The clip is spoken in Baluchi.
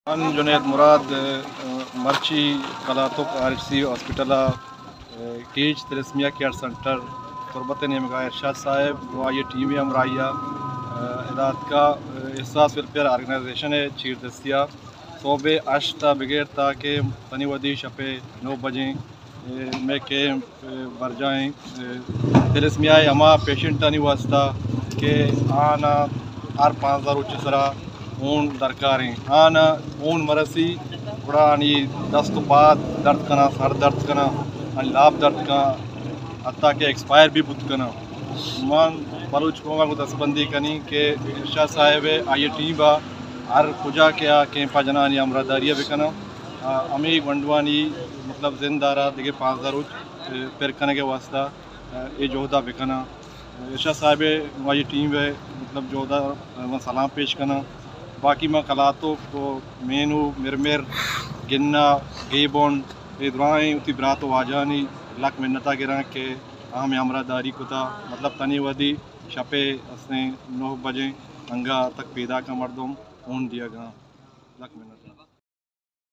من جنید مراد، مرچی کلاتک آر ایچ سی ہاسپٹل ءَ کیچ تھیلیسیمیا کیئر سینٹر تربت ءِ نیمگ ءَ ارشاد صاحب ءُ آئی ءِ ٹیم ءِ ہمراہی ءَ ادا اتکا، احساس ویلفیئر آرگنائزیشن ءِ چیردستی ءَ صبح ءِ ہشت ءَ بگر تا کہ تنی وھدی شپ ءِ نو بجیں مئے کیمپ برجاہ ایں تھیلیسیمیا ءِ ہما پیشنٹانی واسطہ کہ آناں ہر پانزدہ روچ ءِ سرا ہون درکار ایں۔ آناں ہون مرسی گڑا آنی دست ءُ پاد درد کناں، سر درد کناں، آنی لاپ درد کناں، حتیٰ کہ ایکسپائر بھی بوت کناں۔ من بلوچ قوم ءَ گوں دستبندی کنیں کہ ارشاد صاحب ءُ آئی ءِ ٹیم ءَ ہر کجا کہ آ کیمپ ءَ جنانی ہمراہداری ءَ بکناں، آ، ہمے گونڈوانی مطلب زند ءَ را دگہ پانزدہ روچ، اے، پر کنگ ءِ واسطہ، اے، اے جہد ءَ بکناں۔ ارشاد صاحب ءُ آئی ٹیم ءِ مطلب جہد ءَ من سلام پیش کناں۔ باقی من کلاتک ءُ مینو، مرمر، گنا، گیبون، اے درائیں وتی برات ءُ واجہانی لک منت ءَ گراں کہ آ ہمے ہمراہداری کتا، مطلب تنی وھدی شپ ءِ استیں نو بجیں انگا تک پیداک ءَ مردم ہون دیگ ءَ۔ لک منت۔